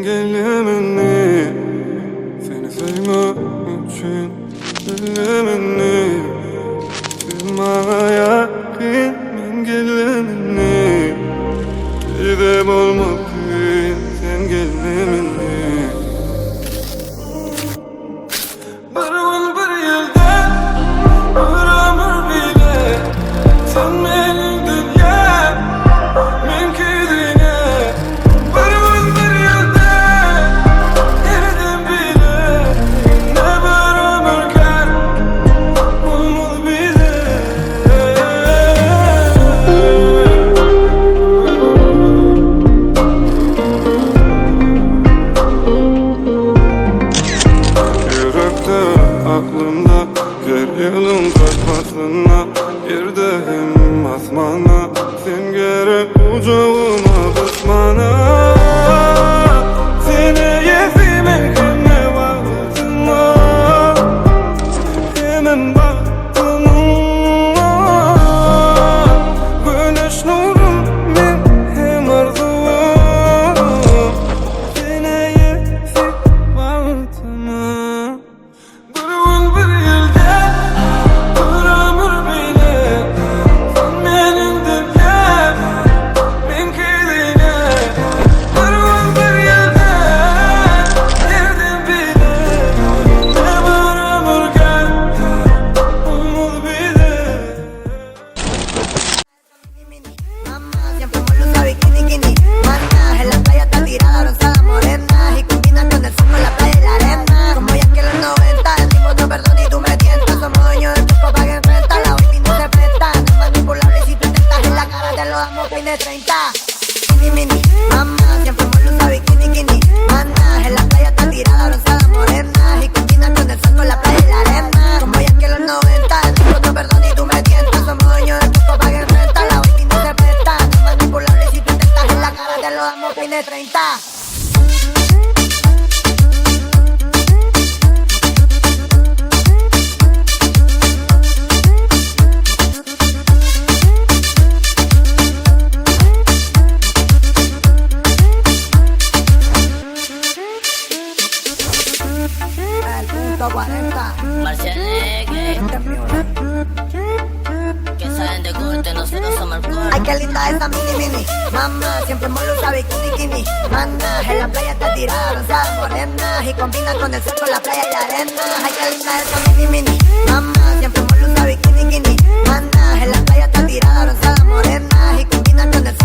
gelýämini Seni söýmek üçin bilýämini Sen maňa ýakyn men gelýämini Bize bolmak kyn sen gelmemini Bir gün bir ýylda bir ömür bile Sen meniň dünýäm meňki diňe Bir gün bir ýylda her bile Ne bir ömür kär bolmaz bize. Ýürekde, aklymda, her ýylyň gyş paslynda Ýerde hem asmanda, sen gerek gujagyma gysmana Seni ýesime hemme wagtynda Hemem bagtymda Güneş nurum men hem arzuwym Seni ýesip bagtyma Bir gün bir ýylda bir ömür bile Sen meniň dünýäm meňki diňe Bir gün bir ýylda derdim bile Ne bir ömür gel bolmaz bize. Siempre usa bikini, bikini. Mana, en la playa está tirada, bronceada morena. Y combina con el sol, con la playa y la arena. Como ya que los 90, decimos no perdón y tú me tientas. Somos dueños del truco, paguen renta. La baby no se presta, no es manipulable. Si tú intentas en la cara, te lo damos peine 30. Mini, mini, mamá, siempre usa bikini, bikini. Mana, en la playa está tirada, bronceada morena. Y combina con el sol, con la playa y la arena. Como ya que los 90, decimos no perdón y tú me tientas. Somos dueños del truco, paguen renta. La baby no se presta, no es manipulable. Si tú intentas en la cara, te lo damos peine 30. El punto 40. Marcianeque, que saben de corte, nosotros somos el Ay, corte. qué linda esa mini mini. Mamá, siempre me usa bikini, bikini. Mana, en la playa está tirada, bronceada morena. Y combina con el sol, con la playa y la arena. Ay, qué linda esa mini mini. Mamá, siempre me usa bikini, bikini. Mana, en la playa está tirada, bronceada morena. Y combina con el